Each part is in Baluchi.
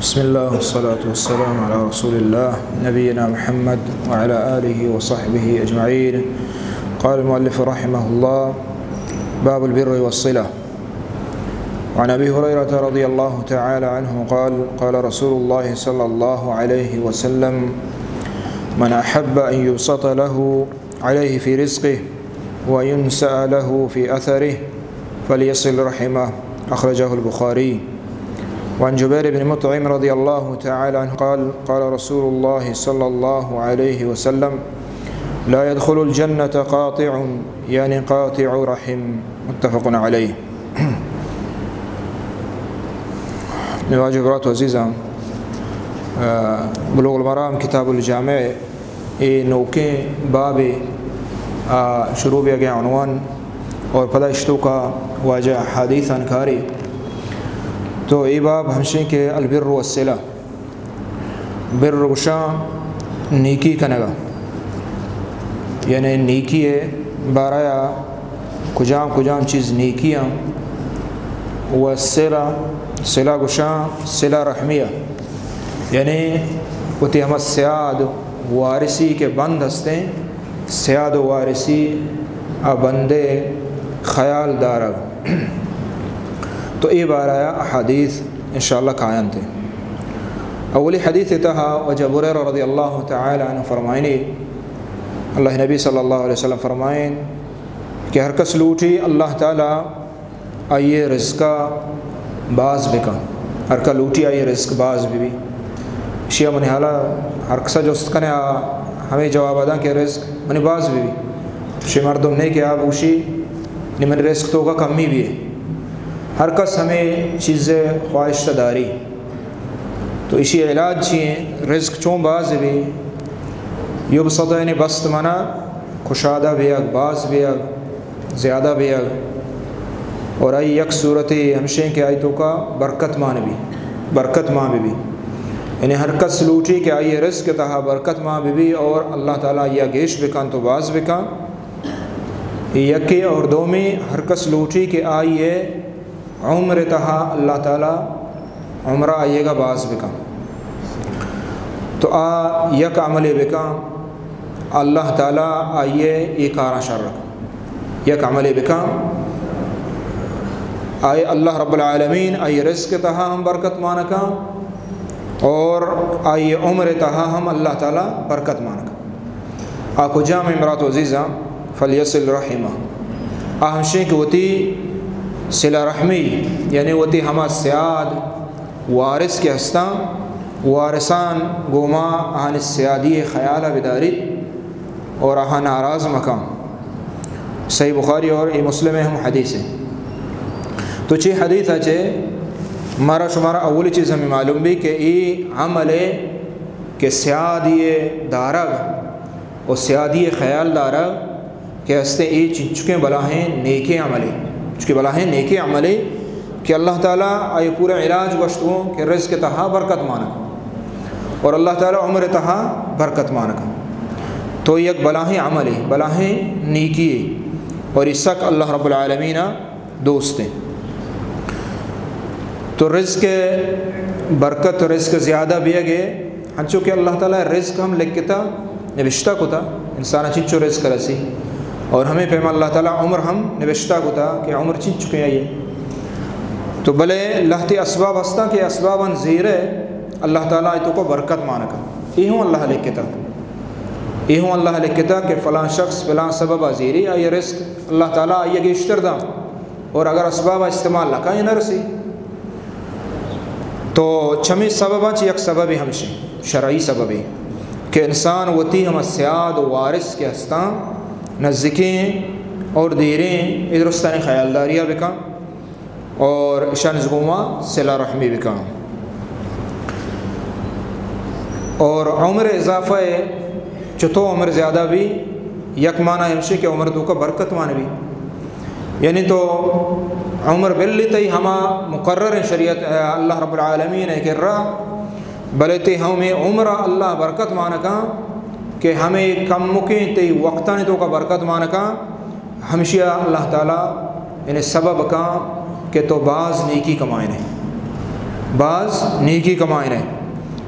بسم الله والصلاة والسلام على رسول الله نبينا محمد وعلى آله وصحبه أجمعين. قال المؤلف رحمه الله: باب البر والصلة. وعن أبي هريرة رضي الله تعالى عنه قال: قال رسول الله صلى الله عليه وسلم: من أحب أن يبسط له عليه في رزقه وينسأ له في أثره فليصل رحمه. أخرجه البخاري. وعن جبير بن مطعم رضي الله تعالى عنه قال: قال رسول الله صلى الله عليه وسلم: لا يدخل الجنة قاطع، يعني قاطع رحم. متفق عليه. واجہ برات و عزیزاں، آ، بلوغ المرام کتاب الجامع اے نوکیں بابے، آ، شروع بیگ ءِ عنوان اور پدا اشتوکا واجہ حدیث انکاری۔ تو اے باب ہمشیں کہ البر والصلة، بر گوشاں نیکی کنگا، یعنی نیکی ءِ بارہ ءَ کجام کجام چیز نیکی آں، و صلہ، صلہ گوشاں صلہ رحمی ءَ، یعنی وتی ہما سیاد وارثی کہ بند ہستیں، سیاد و وارثی ءِ بندے خیال دارگ۔ تو اے بارہ ءَ احادیث انشاءاللہ کاینت۔ اولی حدیث ءِ تہا واجہ ابو ہریرہ رضی اللہ تعالی عنہ فرمائنی، اللہ نبی صلی اللہ علیہ وسلم فرمائن کہ ہر کس لوٹی اللہ تعالی آئی ءِ رزق ءَ باز بکن۔ ہر کہ لوٹی آئی ءِ رزق باز بہ بی۔ اشی ءَ منی حالا ہر کسا جست کنے، آ ہمے جواب ءَ داں کہ رزق منی باز بہ بی۔ اشی مردم نے کہ آ بوشی نی منی رزق توکا کمی بیے۔ ہر کس ہمے چیز ءِ خواہش تا داری۔ تو اشی علاج چی ایں؟ رزق چون باز بی؟ یبسط یعنی بست مانا کشادہ بیگ، باز بیگ، زیادہ بیگ۔ اور آئی یک صورتے ہمشیں کہ آئی توکا برکت مان بی، برکت مان بی۔ یعنی ہر کس لوٹی کہ آئی رزق تہا برکت مان بی اور اللہ تعالی آئی گیش بکن تو باز بکن۔ یکے اور دومی ہر کس لوٹی کہ آئی عمر تہا اللہ تعالی عمرہ آئی گا باز بکن۔ تو آ یک عملے بکن، اللہ تعالی آئی اے کاراں شر کن۔ یک عملے بکن، آئی اللہ رب العالمین آئی رزق تہا ہم برکت مان کن اور آئی عمر تہا ہم اللہ تعالی برکت مان کن۔ آ کجام ایں برات و عزیزاں؟ فلیصل رحمہ۔ آ ہمشیں کہ وتی صلہ رحمی، یعنی وتی ہما سیاد وارث کہ ہستاں، وارثان گوما آہانی سیادی خیال بداریت اور آہاں ناراض مکن۔ صحیح بخاری اور اے مسلم ہم حدیث ہے۔ تو چی حدیث ہے چے؟ مارا شمارا اولی چیز ہمیں معلوم بی کہ اے عمل ہے کہ سیادی دارگ و سیادی خیال دارگ کہ ہستے اے چنچکیں بلاہیں نیکیں عملے، چونکہ بلاہیں نیکیں عملے کہ اللہ تعالی آئی پورا علاج گوشت گوں کہ رزق تہا برکت مانک اور اللہ تعالی عمر تہا برکت مانک۔ تو یک بلاہیں عملے، بلاہیں نیکی اور اے سک اللہ رب العالمین دوست ایں۔ تو رزق برکت، رزق زیادہ بیگ ءَ، ہنچو کہ اللہ تعالی رزق ہم لکھتا، نوشتہ کتا، انسان چنچو رزق رسی، اور ہمیں پیما اللہ تعالی عمر ہم نوشتہ کتا کہ عمر چنچکیں آئی۔ تو بلے لہتے اسباب ہستاں کہ اسباباں زیرے اللہ تعالی آئی توکا برکت مانکا۔ اے ہوں اللہ لکھتا۔ اے ہوں اللہ لکھتا کہ فلاں شخص فلاں سبب زیری آئی رزق اللہ تعالی آئی گیشتر داں۔ اور اگر اسباب استعمال نہ کن، نہ رسی۔ تو چمی سبباں چہ یک سببے ہمشی، شرعی سببے کہ انسان وتی ہم سیاد و وارث کہ ہستاں، نزدیکیں اور دیریں، اے درستانی خیالداریا بکن اور اشان گوما صلہ رحمی بکن۔ اور عمر اضافہ ہے، چتو عمر زیادہ بی، یک معنی ہمشی کہ عمر توکا برکت مان بی۔ یعنی تو عمر بلی تئی ہما مقرر شریعت، اے، اللہ رب العالمین ءِ کرا، بلے تئی ہمے عمر اللہ برکت مانکا کہ ہمے کمکیں تئی وقتانی توکا برکت مانکا، ہمشیا اللہ تعالی یعنی سبب کاں کہ تو باز نیکی کمائنے۔ باز نیکی کمائنے۔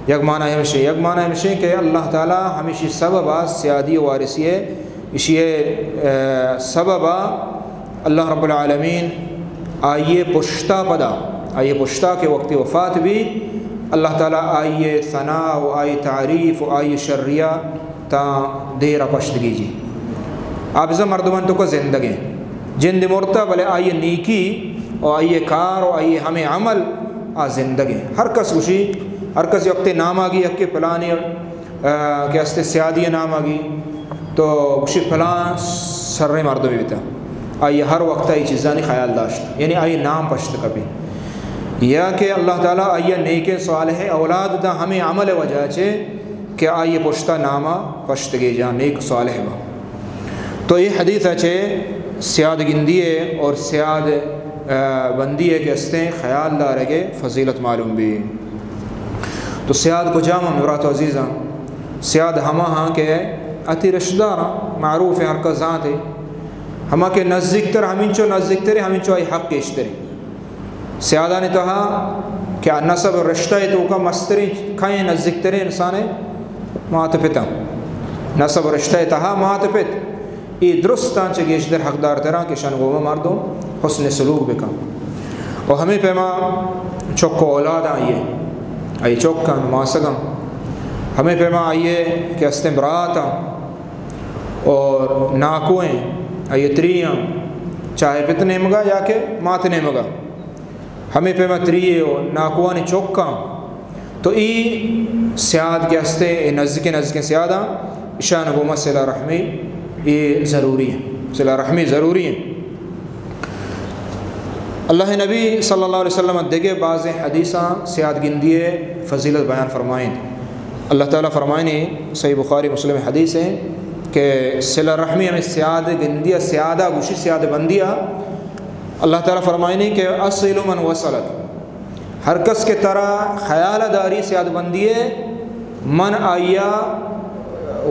یک معنی ہمشی، یک معنی ہمشی کہ اللہ تعالی ہمیشی سبب ءَ سیادی وارثی ہے، اشی، اے، سبب ءَ اللہ رب العالمین آئی پشتا پدا، آئی پشتا کہ وقتی وفات بی، اللہ تعالی آئی ثنا و آئی تعریف و آئی شریعہ تا دیر ءَ پشت گیجی۔ آ بزاں مردمان توکا زندگیں۔ جند مرتا، بلے آئی نیکی و آئی کار و آئی ہمے عمل آ زندگیں۔ ہر کس گوشی، ہر کس وقتے نام آگی، یکے پلانی، آ، کہ استے سیادی نام آگی، تو گوشی پلان سریں مردمے بیتا۔ آئی ہر وقت آئی چیزانی خیال داشت، یعنی آئی نام پشت کپی۔ یا کہ اللہ تعالی آئی نیکیں صالح اولاد دا ہمے عمل وجہ چے کہ آئی پشتا ناما پشت گیجاں، نیک صالح با۔ تو اے حدیث ءَ چہ سیاد گندی ءِ اور سیاد، آ، بندی ءِ کہ استیں خیال دارگ ءِ فضیلت معلوم بی۔ تو سیاد کجام ہم برات و عزیزاں؟ سیاد ہما ہاں کہ اتی رشتہ داراں، معروف ہیں، ہر کس زانتے۔ ہما کہ نزیکتر، ہمینچو نزیکتر، ہمینچو آئی حق گیشتر۔ سیادانی تہا کہ نسب و رشتہ ءِ توکا مستریں کئیں نزیکتریں انسان ءِ مات پتاں۔ نسب و رشتہ ءِ تہا مات پت، اے درستاں چہ گیشتر حقدار تراں کہ شان گوما مردم حسن سلوک بکن۔ و ہمے پیما چک و اولاداں آئی، آئی چکاں، ماسگاں۔ ہمے پیما آئی کہ استیں براتاں اور ناکوئیں، آئی تریاں، چاہے پت نیمگا یا کہ مات نیمگا۔ ہمے پیما تریے و ناکوانی چکاں۔ تو ای سیاد کہ ہستے، اے نزدیکیں، نزدیکیں سیاداں، اشان گوما صلہ رحمی اے ضروری ہیں۔ صلہ رحمی ضروری ہیں۔ اللہ نبی صلی اللہ علیہ وسلم دگہ بازیں حدیثاں سیاد گندی ءِ فضیلت بیان فرمائیں۔ اللہ تعالی فرمائنی، صحیح بخاری مسلم حدیث ہیں کہ صلہ رحمی ہمیں سیاد گندی ءِ، سیادہ گوشی، سیاد بندی ءِ۔ اللہ تعالی فرمائنی کہ اصل من وصلک، ہر کس کہ ترا خیال داری سیاد بندی ءِ، من آئیا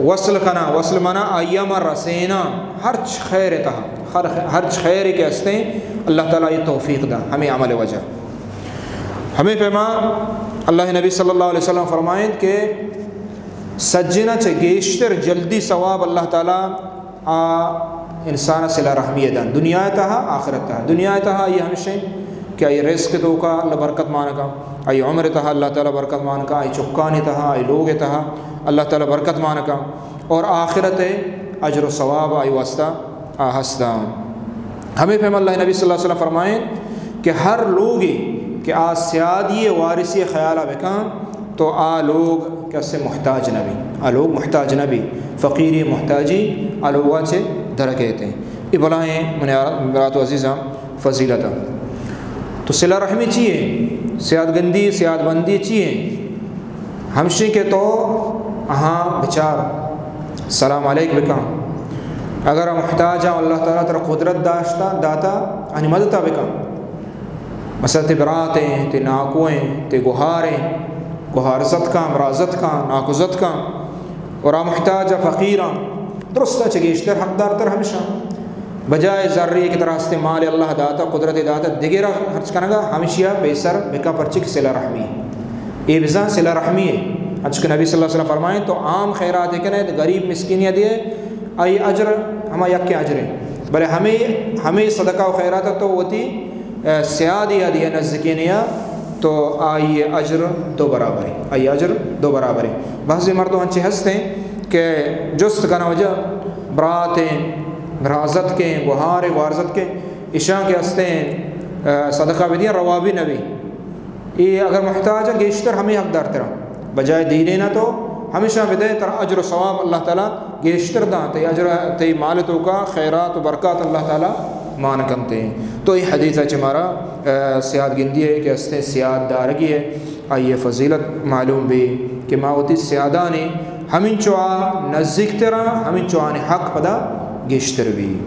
وصل کنا، وصل منا آئیا من رسینا، ہرچ خیر تہا، ہر، ہرچ خیر کہ استیں، اللہ تعالی یہ توفیق دا، ہمیں عمل وجہ۔ ہمیں پیما اللہ نبی صلی اللہ علیہ وسلم فرمائیں کہ سجنا چہ گیشتر جلدی ثواب اللہ تعالی آ انسان صلہ رحمی دن، دنیا تہا، آخرت تہا۔ دنیا تہا یہ ہمشیں کہ آئی رزق توکا اللہ برکت مانکا، آئی عمر تہا اللہ تعالی برکت مانکا، آئی چکانی تہا، آئی لوگ تہا اللہ تعالی برکت مانکا، اور آخرت اجر و ثواب آئی واسطہ آ ہستا۔ ہمیں پیم اللہ نبی صلی اللہ علیہ وسلم فرمائیں کہ ہر لوگے کہ آ سیادی وارثی خیالہ بکن، تو آ لوگ کسے محتاج نہ بی، آ لوگ محتاج نہ بی، فقیری محتاجی آ لوگا چہ درکیت۔ اے بلاہیں منی برات و عزیزاں فضیلت۔ تو صلہ رحمی چی ہے؟ سیاد گندی، سیاد بندی چی ہے؟ ہمشی کہ تو آہاں بچار، سلام علیک بکن۔ اگر محتاجاں اللہ تعالی ترا قدرت داشتا، داتا، آنی مدتا بکن۔ مثلا تی براتیں، تی ناکوئیں، تی گہاریں، گہار زتکاں، برازتکاں، ناکوزتکاں، اور آ محتاج فقیراں، درستا چہ گیشتر حقدار تر ہمشاں۔ بجائے زری کہ ترا ہستیں مال اللہ داتا، قدرت داتا، دگرا خرچ کنگا، ہمشیا پیسر بکا، پرچی کہ صلہ رحمی۔ اے بزاں صلہ رحمی ہے۔ انچو کہ نبی صلی اللہ علیہ وسلم فرمائیں، تو عام خیرات کنے، غریب مسکینیا دے، آئی اجر ہما یکیں اجر ہے۔ بلے ہمیں، ہمیں صدقہ و خیرات تو وتی، اے، سیادی یا دے نزدیکینیا، تو آئی اجر دو برابر ہے، آئی اجر دو برابر ہے۔ بعضی مردم انچے ہستیں کہ جست کنا وجہ براتیں، برازتکیں، گہاریں، گہارزتکیں، اشاں کہ ہستیں، اے، صدقہ بدیاں، روابی نبی۔ اے اگر محتاج ہیں، گیشتر ہمیں حقدار ترا۔ بجائے دینے نہ تو ہمیشاں بدے، ترا اجر و ثواب اللہ تعالی گیشتر داں۔ تی اجر، تی مال توکا خیرات و برکات اللہ تعالی مان کنتے۔ تو اے حدیث چہ مارا، اے، سیاد گندی ہے کہ استیں سیاد دارگی ہے، آئی فضیلت معلوم بی کہ ما وتی سیادانی ہمینچو آ نزیکتراں، ہمینچو آنی حق پدا گیشتر بی۔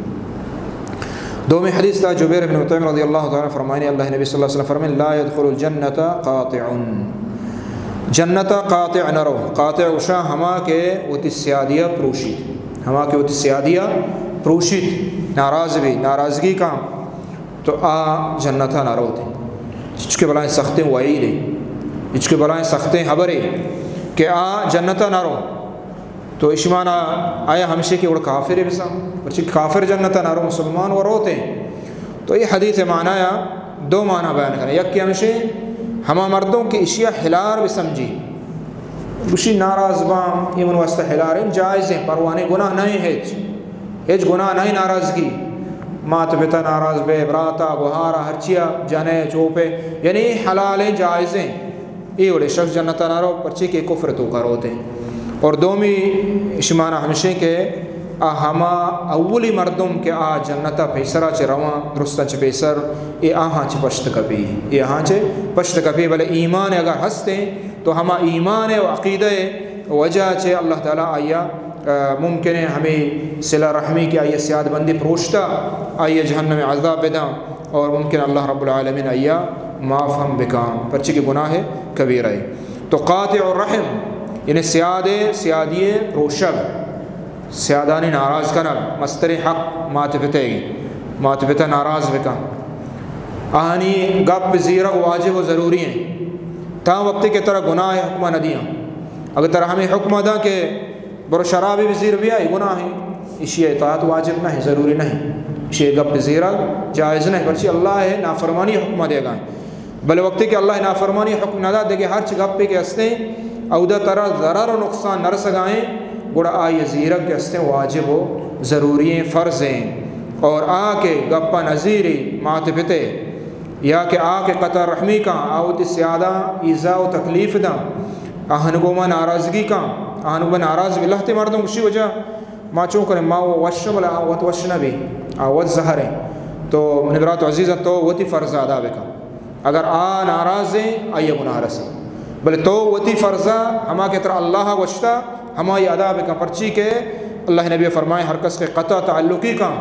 دومی حدیث تا جبیر بن مطعم رضی اللہ تعالی عنہ فرمائنی، اللہ نبی صلی اللہ علیہ وسلم فرمائنی، لا يدخل الجنة قاطع۔ جنتا قاطع نہ رو۔ قاطع گوشاں ہما کہ وتی سیادیا پروشیت۔ ہما کہ وتی سیادیا پروشیت، ناراض بی، ناراضگی کاں، تو آ جنتا نہ روت۔ چچکہ بلائیں سختیں وعید ہے۔ ہچ کہ بلائیں سختیں خبرے کہ آ جنت ءَ نہ رو، تو اشی مانا آیا ہمشے کہ گڑا کافرے بزاں، پرچہ کافر جنت ءَ نہ رو، مسلمان و روتے۔ تو اے حدیث ءِ معنی ءَ دو معنی بیان کنیں۔ یکے ہمشے، ہما مردم کہ اشی ءَ ہلار بسمجھی، گوشی ناراض باں، اے من واسطہ ہلاریں، جائزیں، پرواہ نیں، گناہ نہ ایں ہچ، ہچ گناہ نہ ایں ناراضگی۔ مات پتا ناراض بے، براتا، گوہارا، ہرچیا، جنے، چوپے، یعنی حلالیں، جائزیں۔ اے وڑیں شخص جنت ءَ نہ رو، پرچے کہ کفر ءِ توکا روتے۔ اور دومی اشی معنی ہمشیں کہ آ ہما اولی مردم کہ آ جنت ءَ پیسرا چہ رواں، درستاں چہ پیسر، اے آہاں چہ پشت کپی، اے آہاں چہ پشت کپی، بلے ایمان اگر ہستیں تو ہما ایمان و عقیدہ وجہ چہ اللہ تعالی آیا، آ، ممکن ہے ہمیں صلہ رحمی کہ آئی سیاد بندی پروشتا، آئی جہنم عذاب بداں، اور ممکن اللہ رب العالمین آیا معاف ہم بکاں، پرچے کہ گناہ کبیرہ ہے۔ تو قاطع الرحم، یعنی سیاد، سیادی پروشگ، سیادانی ناراض کنگ، مستریں حق مات پتہ، مات پتہ ناراض بکاں۔ آہانی گپ زیرگ واجب و ضروری ہیں۔ تاں وقتی کہ ترا گناہ حکمہ نہ دیاں۔ اگر ترا ہمیں حکمہ داں کہ برو شرابی بزیر بیا، اے گناہ ہیں۔ اشی اطاعت واجب نہ ہے، ضروری نہ ہے۔ اشی گپ زیرگ جائز نہ ہے، پرچی اللہ ہے نافرمانی حکمہ دے گا۔ بلے وقتی کہ اللہ نافرمانی حکم نہ دات، دگہ ہرچ گپے کہ ہستیں، اودا ترا ضرر و نقصان نہ رسگائیں، گڑا آئی زیرگ کہ ہستیں واجب و ضروری ہیں، فرض ہیں۔ اور آ کہ گپا نزیری مات پتے، یا کہ آ کہ قطع رحمی کاں، آ وتی سیاداں ایذا و تکلیف داں، آہن گوما ناراضگی کاں، آہن گوما ناراض بی، لہتے مردم گوشی وجہ ما چون کنیں، ما وش، بلے آ وت وش نہ بی، آ وت زہر ہیں۔ تو منی برات عزیزاں، تو وتی فرض ادا بکن۔ اگر آ ناراض ہیں، آئی گناہ رسی، بلے تو وتی فرض، ہما کہ ترا اللہ گوشتا، ہمائی ادا بکن، پرچی کہ اللہ نبی فرمائے، ہر کس کہ قطع تعلقی کاں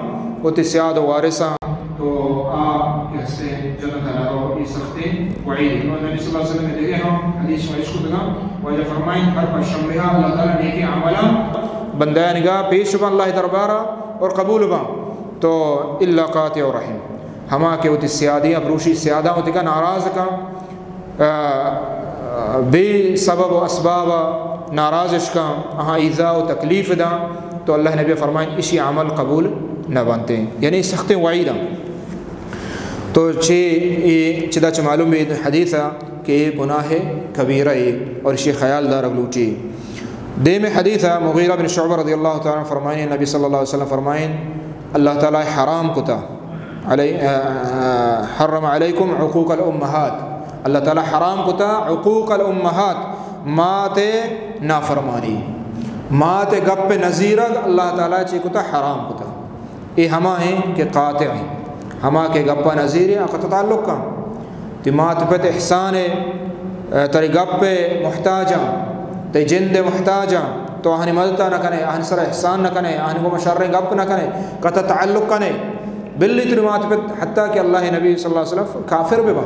وتی سیاد و وارثاں، تو آ کہ ہستے جنت ءَ نہ رو، اے سختیں وعید۔ اور نبی صلی اللہ علیہ وسلم دگہ ہم حدیث شما اشکتگاں، واجہ فرمائیں، ہر پنچشنبہ اللہ تعالی نیکیں عملاں بندیانگا پیش باں اللہ دربارا اور قبول باں، تو الا قاطع رحم، ہما کہ وتی سیادیاں پروشی، سیاداں وتی کا ناراض کاں، آ، بے سبب و اسباب ناراض اش کاں، آہاں ایذا و تکلیف داں، تو اللہ نبی فرمائیں، اشی عمل قبول نہ بنتے، یعنی سختیں وعید ایں۔ تو چے اے چدا چہ معلوم بی حدیث کہ اے گناہ کبیرہ اے اور اشی خیال دارگ لوٹی۔ دیم حدیث مغیرہ بن شعبہ رضی اللہ تعالی عنہ فرمائیں، نبی صلی اللہ علیہ وسلم فرمائیں، اللہ تعالی حرام کتا، علی-، آ، آ، حرم علیکم عقوق الامہات۔ اللہ تعالی حرام کتا عقوق الامہات، مات نافرمانی، مات گپ نزیرگ اللہ تعالی چی کتا، حرام کتا۔ اے ہما ہیں کہ قاطع ہیں، ہما کہ گپ نزیرے، آ قطع تعلق کن۔ تی مات پت احسان ہے، تری گپ محتاجاں، تی جند محتاجاں، تو آہانی مدد نہ کنے، آہانی سر احسان نہ کنے، آہانی گوما شریں گپ نہ کنے، قطع تعلق کنے۔ بلی تری مات پت، حتیٰ کہ اللہ نبی صلی اللہ علیہ وسلم کافر ببا،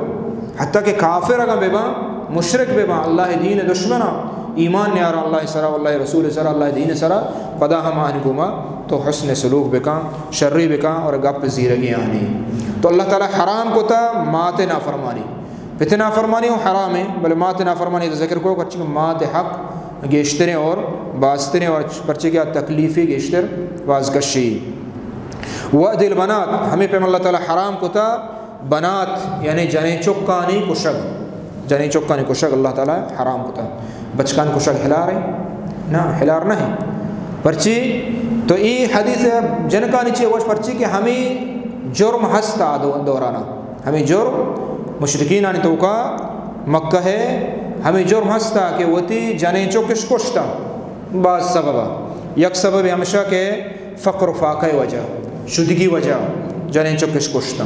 حتیٰ کہ کافر اگاں ببا، مشرک ببا، اللہ دین دشمنا، ایمان نیارا اللہ سرا، اللہ رسول سرا، اللہ دین سرا، پدا ہم آہانی گوما تو حسن سلوک بکن، شری بکن اور گپ زیرگی آہانی۔ تو اللہ تعالی حرام کتا مات نافرمانی۔ پت نافرمانی و حرام ہے، بلے مات نافرمانی تو ذکر کو، پرچی کہ مات حق گیشتریں اور باستریں اور پرچی کہ تکلیفی گیشتر باز کشی۔ وأد البنات، ہمیں پیم اللہ تعالی حرام کتا بنات، یعنی جنیں چکانی کشگ۔ جنیں چکانی کشگ اللہ تعالی حرام کتا۔ بچکان کشگ حلال ہے؟ نہ، حلال نہیں۔ پرچی تو ای حدیث جنکانی چی وش، پرچی کہ ہمیں جرم ہستا دو-، دورانا۔ ہمیں جرم مشرکینانی توکا مکہ ہے، ہمیں جرم ہستا کہ وتی جنیں چکش کشتا۔ باز سببا۔ یک سبب ہمشہ کہ فقر و فاقہ وجہ، شدگی وجہ جنیں چکش کشتاں۔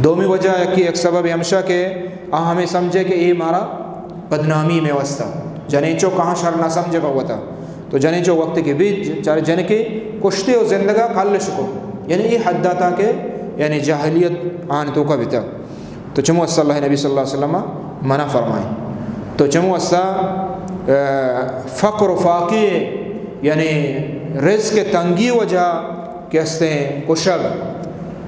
دومی وجہ یکی یک سبب ہمشہ کہ آ ہمیں سمجھے کہ اے مارا بدنامی میں واسطہ۔ جنیں چک آہاں شر نہ سمجھے بوتا۔ تو جنیں چک وقت کے بھی چار جن کے کشتے و زندگا کل شکو۔ یعنی اے حد داتا کہ یعنی جاہلیت آن توکا بیتا۔ تو چمو واسطہ اللہ نبی صلی اللہ علیہ وسلم منع فرمائیں۔ تو چمو واسطہ، آ، فقر و فاقی، یعنی رزق تنگی وجہ کہ ہستیں کشگ،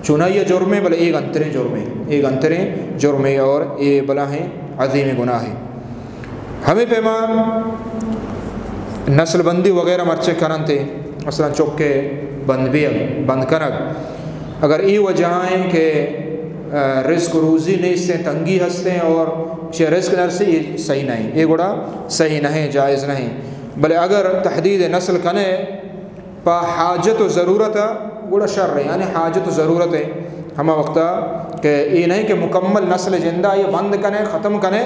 چونائی جرمے، بلے اے گنتریں جرمے، اے گنتریں جرمے اور اے بلاہیں عظیم گناہے۔ ہمے پیما نسل بندی وغیرہ مرچی کننتے، مثلاً چکے بند بیگ، بند کنگ، اگر ای وجہ ہیں کہ، آ، رزق روزی نیستیں، تنگی ہستیں اور چہ رزق نرسی، یہ صحیح نہیں، یہ گڑا صحیح نہیں، جائز نہیں۔ بلے اگر تحدید نسل کنے پہ حاجت و ضرورت، گڑا شر ہے، یعنی حاجت و ضرورت ہے۔ ہما وقتا کہ اے نہیں کہ مکمل نسل جندہ یہ بند کنے، ختم کنے،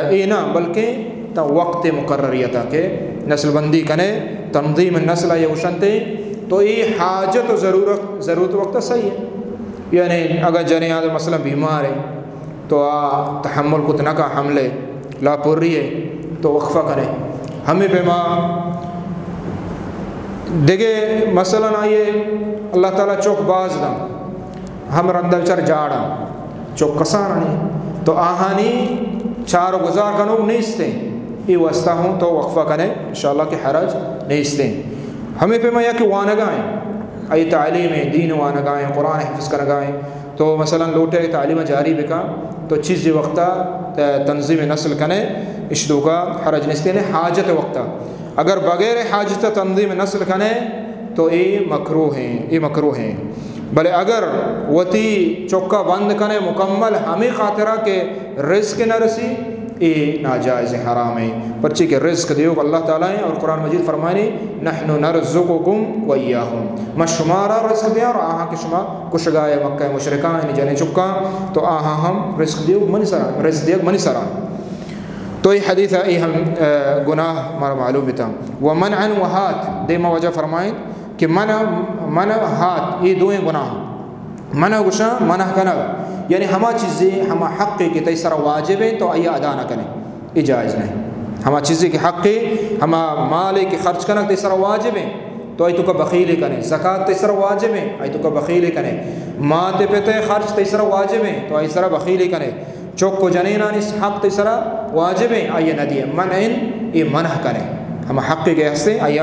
اے نہ، بلکہ تا وقت مقرریتا کہ نسل بندی کنے، تنظیم نسل یہ گوشنتے، تو اے حاجت و ضرورت، ضرورت وقت صحیح ہے۔ یعنی اگر جنے آدم مثلاً بیمار ہے، تو آ تحمل کت نہ کا حملے، لاپوری ہے، تو وقفہ کنے۔ ہمے پیما دگہ مثلاً آئیے اللہ تعالیٰ چوک باز داں، ہم رندہ بچار جاڑاں، چوک کسانانی، تو آہانی چار و گزار کنوک نیستیں، ای واسطہ ہوں تو وقفہ کنے، انشاءاللہ کہ حرج نیستیں۔ ہمے پیما یا کہ وانگائیں، آئی تعلیم دین وانگائیں، قرآن حفظ کنگائیں، تو مثلاً لوٹے تعلیم جاری بکا، تو چیزی وقتا ت-، تنظیم نسل کنے، اش توکا حرج نیستیں، حاجت وقتا۔ اگر بغیر حاجت تنظیم نسل کنے، تو اے مکروہ ہیں، اے مکروہ ہیں۔ بلے اگر وتی چکا بند کنے مکمل ہمیں خاطرہ کہ رزق نہ رسی، اے ناجائز، حرام ہے، پرچی کہ رزق دیوک اللہ تعالیٰ ہیں اور قرآن مجید فرمانی، "نحن نرزقکم و ایاہم"، ما شمارا رزق دیاں اور آہاں کہ شما کشگائے، مکہ مشرکان، یعنی جنے چکاں، تو آہاں ہم رزق دیوک منی سرا، رزق دیوک منی سرا۔ تو اے حدیث اے ہم، آ، گناہ مارا معلوم بیتا۔ و منعا و ہات، دیما وجہ فرمائیں کہ منع، منع ہات، اے دوئیں گناہ۔ منع گوشاں، منع کنگ، یعنی ہما چیزے، ہما حقے کہ تئی سرا واجب ہیں، تو آئی ادا نہ کنے، اے جائز نہیں۔ ہما چیزے کہ حقے، ہما مالے کہ خرچ کنگ تئی سرا واجب ہیں، تو آئی توکا بخیلے کنے۔ زکات تئی سرا واجب ہیں، آئی توکا بخیلے کنے۔ مات پتے خرچ تئی سرا واجب ہیں، تو آئی سرا بخیلے کنے۔ چک و جنینانی حق تئی سرا واجب ہیں، آئی نہ دیے۔ منع، اے منع کنے۔ ہما حقے کہ ہستے، آئی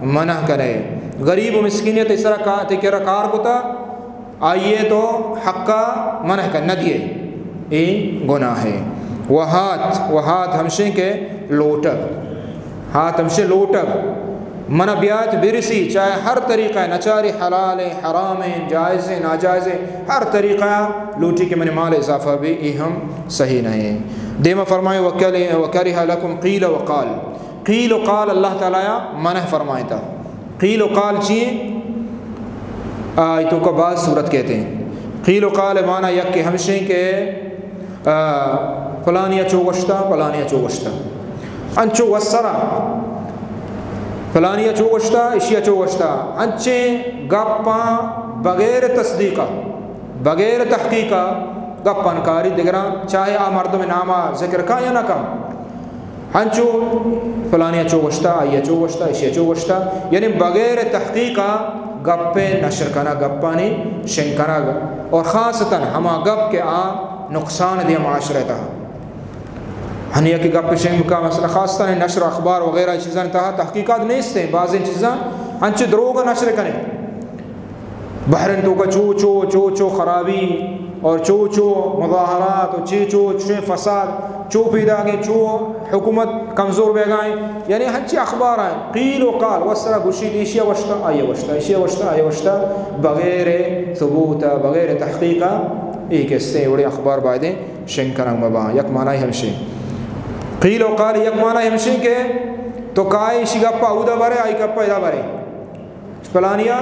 منع کنے۔ غریب و مسکینے تئی سرا کا-، تئی کرا کار کتا، آئیے تو حقا منع کن نہ دیے، اے گناہ ہے۔ و ہات، و ہات ہمشیں کہ لوٹگ، ہات ہمشیں لوٹگ، منا بیات برسی، چاہے ہر طریقہ ہے، نچاری حلال ہے، حرام ہے، جائز ہے، ناجائز ہے، ہر طریقہ لوٹی کہ منی مال اضافہ بھی، اے ہم صحیح نہیں۔ دیما فرمائے، "وکل-، وکرہ لکم قیل و قال"، قیل و قال اللہ تعالیٰ منع فرمائتا۔ قیل و قال چی ہیں؟ آ، ای توکا باز صورت کہتے ہیں۔ قیل و قال معنی یک کہ ہمشیں کہ، آ، فلانیا چو گوشتا، فلانیا چو گوشتا۔ انچو وسرا فلانیا چو گوشتا، اشیا چو گوشتا۔ انچیں گپاں بغیر تصدیقا، بغیر تحقیقا گپاں کاری دگراں، چاہے آ مردم ناما ذکر کا یا نہ کا۔ ہنچو فلانیا چو گوشتا، آئیا چو گوشتا، اشیا چو گوشتا، یعنی بغیر تحقیقا گپے نشر کنگ، گپانی شنگ کنگ، اور خاصتاً ہما گپ کہ آ نقصان دے معاشرہ تہا۔ ہنی کہ گپ شنگ کا مسئلہ، خاصتاً نشر اخبار وغیرہ چیزاں تہا تحقیقات نیست ہیں، بعض چیزاں ہنچو دروگ نشر کنے۔ بحرین توکا چو چو، چو چو خرابی اور چو چو مظاہرات اور چی چو چویں فساد، چو پیداگیں، چو حکومت کمزور بیگائیں، یعنی ہنچی اخبار ہیں، قیل و قال، وسرا گوشی، ایشیا وشتا، آئیا وشتا، ایشیا وشتا، آئیا وشتا، بغیر ثبوت، بغیر تحقیق، اے قصے وڑے اخبار بایدیں شنگ کنگ مباں۔ یک معنی ہمشی۔ قیل و قال یک معنی ہمشی کہ تو کائے اشی گپا اودا برے، آئی گپا ادا برے۔ پلانیا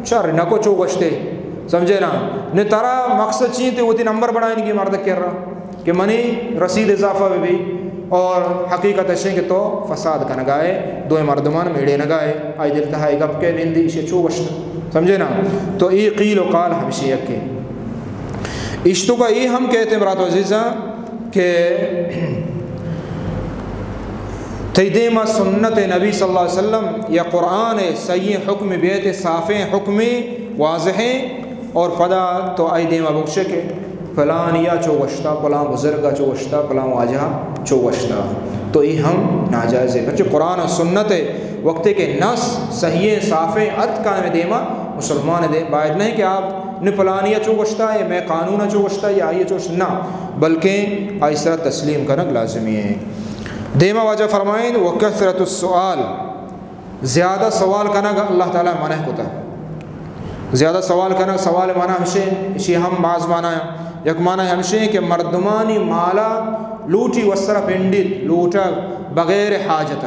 شر نکو چو گوشتے، سمجھے نا؟ نے ترا مقصد چی تے وتی نمبر بنائیں گی مرد کر رہا کہ منی رسید اضافہ بہ بی، اور حقیقت اشیں کہ تو فساد کنگائے، دوئے مردمان میڑے نگائے، آئی دل تہا اے گپ کے نندی، اشی چو گوشت، سمجھے نا؟ تو اے قیل و قال ہمشی یکے۔ اشتو کا اے ہم کہتے ہیں برات عزیزاں کہ تئی دیما سنت نبی صلی اللہ علیہ وسلم یا قرآن صحیح حکم بیت، صافیں حکم واضحیں، اور پدا تو آئی دیما بگشے کہ پلانیا چو گوشتا، پلان بزرگا چو گوشتا، پلان واجہا چو گوشتا، تو اے ہم ناجائز ہے۔ پرچہ قرآن و سنت وقتے کہ نص صحیح صافیں ات کائم دیما، مسلمان دے باید نہیں کہ آپ نے پلانیا چو گوشتا، یا میں قانون چو گوشتا، یا آئی چو گوشتا، نہ، بلکہ آئی سرا تسلیم کنگ لازمی ہے۔ دیما واجہ فرمائیں، وکثرت السؤال، زیادہ سوال کنگ اللہ تعالی منع کتا۔ زیادہ سوال کنگ، سوال منع ہمشے، اشی ہم باز معنی ہے۔ یک معنی ہمشے کہ مردمانی مالا لوٹی وسرا پنڈیت، لوٹگ بغیر حاجت۔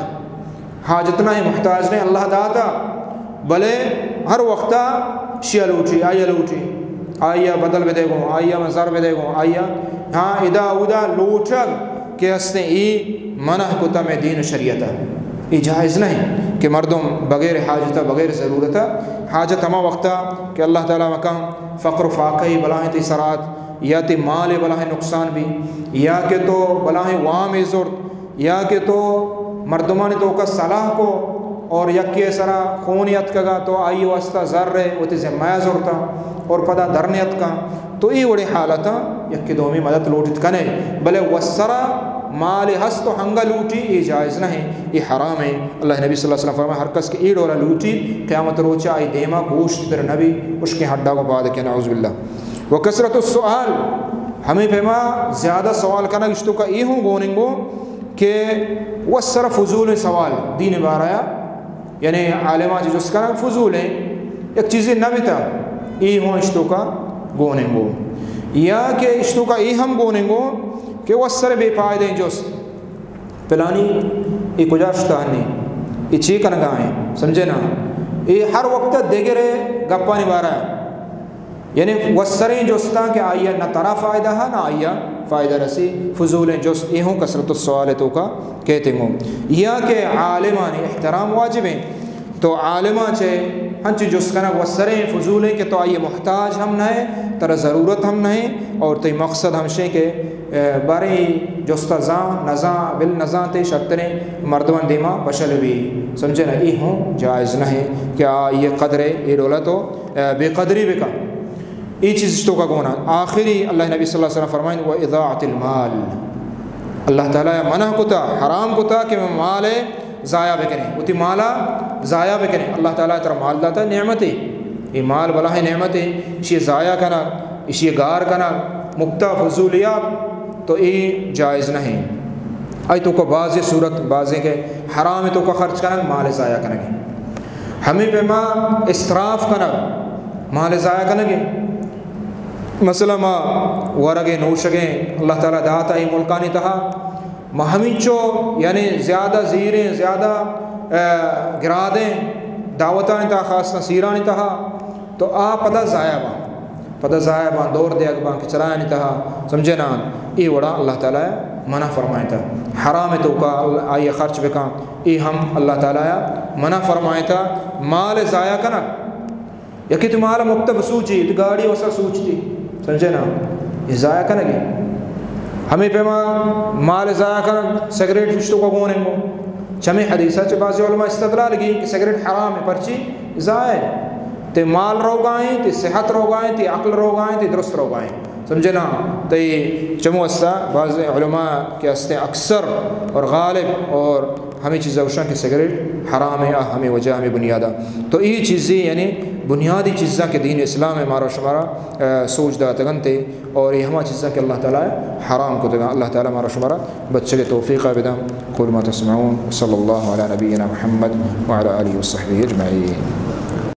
حاجت نہ، محتاج نہ، اللہ داتا، بلے ہر وقتا شیا لوٹی، آیا لوٹی، آیا بدل بدے گوں، آیا مزار بدے گوں، آیا، ہاں، ادا اودا لوٹگ کہ ہستیں، ای منع کتا میں دین و شریعتا۔ ای جائز نہیں کہ مردم بغیر حاجتا، بغیر ضرورتا، حاجت ہما وقتا کہ اللہ تعالی مکان فقر و فاقہ بلاہیں تی سرات، یا تی مال بلاہیں نقصان بی، یا کہ تو بلاہیں وام زرت، یا کہ تو مردمانی توکا صلاح کو اور یکے سرا خون اتکگا تو آئی واسطہ زر ہے وتی ذمہ زرتا اور پدا در نیتکا، تو ای وڑی حالتا یکے دومی مدد لوٹت کنے، بلے وسرا مال ہست و ہنگا لوٹی، ای جائز نہیں، ای حرام ہے۔ اللہ نبی صلی اللہ علیہ وسلم فرمائے، ہر کس کہ ای ڈولا لوٹی، قیامت روچا آئی دیما گوشت پر نبی، اشکیں ہڈا کو پاد کے، نعوذ باللہ۔ وکثرت السؤال، ہمیں پیما زیادہ سوال کنگ، اشتو کا ای ہوں گوننگو کہ وسر فضول سوال دین بارہ، یعنی عالماں چہ جست کنگ فضول ہیں، یک چیزے نہ بتا، ای ہوں اشتو کا گوننگو۔ یا کہ اشتو کا ای ہم گوننگو کہ وسر بے فائدہ جست، پلانی ای کجا شتانی، ای چی کنگا ہیں، سمجھے نا؟ ای ہر وقت دگرے گپانی بارہ، یعنی وسریں جستاں کہ آئیا نہ ترا فائدہ ہا، نہ آئیا فائدہ رسی، فضولیں جست، ای ہوں کثرت السؤال توکا کہتے گوں۔ یا کہ عالمانی احترام واجب ہیں، تو عالماں چہ ہنچی جست کنگ وسریں فضولیں کہ تو آئی محتاج ہم نہ ہے، ترا ضرورت ہم نہ ہے، اور تئی مقصد ہمشیں کہ، اے، باریں جستا زان، نزان، بل نزان تے شرتریں مردمان دیما پشل بی۔ سمجھے نا؟ ای ہوں جائز نہ ہے کہ آ یہ قدر ہے، یہ دولت ہو، اے، بے قدری بکا۔ ای چیز اشتو کا گونا۔ آخری اللہ نبی صلی اللہ علیہ وسلم فرمائیں، و اضاعت المال۔ اللہ تعالی منع کتا، حرام کتا کہ مال ضائع بکنیں، وتی مالا ضائع بکنیں۔ اللہ تعالی ترا مال داتا، نعمتے، یہ مال بلاہیں نعمتے، اشی ضائع کنگ، اشی گار کنگ، مکتا فضولیات، تو اے جائز نہیں۔ آئی توکا بازیں صورت، بازیں کہ حرام توکا خرچ کنگ، مال ضائع کنگ۔ ہمیں پیما اسراف کنگ، مال ضائع کنگ۔ مثلا ما ورگیں نوشگیں اللہ تعالی داتا ای ملکانی تہا، ما ہمینچو یعنی زیادہ زیریں، زیادہ، اے، گرادیں دعوتانی تہا، خاصتاً سیرانی تہا، تو آ پدا ضائع باں، پدا ضائع باں، دور دیگ باں کہ چرایانی تہا، سمجھے نا؟ ای وڑا اللہ تعالی منع فرمائتا۔ حرام توکا آئی خرچ بکاں، ای ہم اللہ تعالی منع فرمائتا۔ مال ضائع کنگ، یکی تو مال مکتب سوچی، تو گاڑی وسا سوچتی، سمجھے نا؟ یہ ضائع کنگی۔ ہمیں پیما مال ضائع کنگ، سگریٹ اشتو کا گونے مو۔ چمی حدیثہ چہ بعض علماء استدلال گی کہ سگریٹ حرام ہے، پرچی ضائع ہے۔ تے مال روگائیں، تے صحت روگائیں، تے عقل روگائیں، تے درست روگائیں۔ سمجھے نا؟ تے چمو اسا بعض علماء کہ ہستیں اکثر اور غالب اور ہمیں چیزا گوشاں کہ سگریٹ حرام ہے، آ ہمیں وجہ، ہمیں بنیادا۔ تو ای چیزیں یعنی بنیادی چیزاں کہ دین اسلام ہے مارا شمارا، اے، سوچ داتگن تے، اور یہ ہما چیزاں کہ اللہ تعالی حرام کو دگا، اللہ تعالی مارا شمارا بچے توفیق بدم۔ قول ما تسمعون، صلی اللہ علی نبینا محمد وعلی آلہ وصحبہ اجمعین۔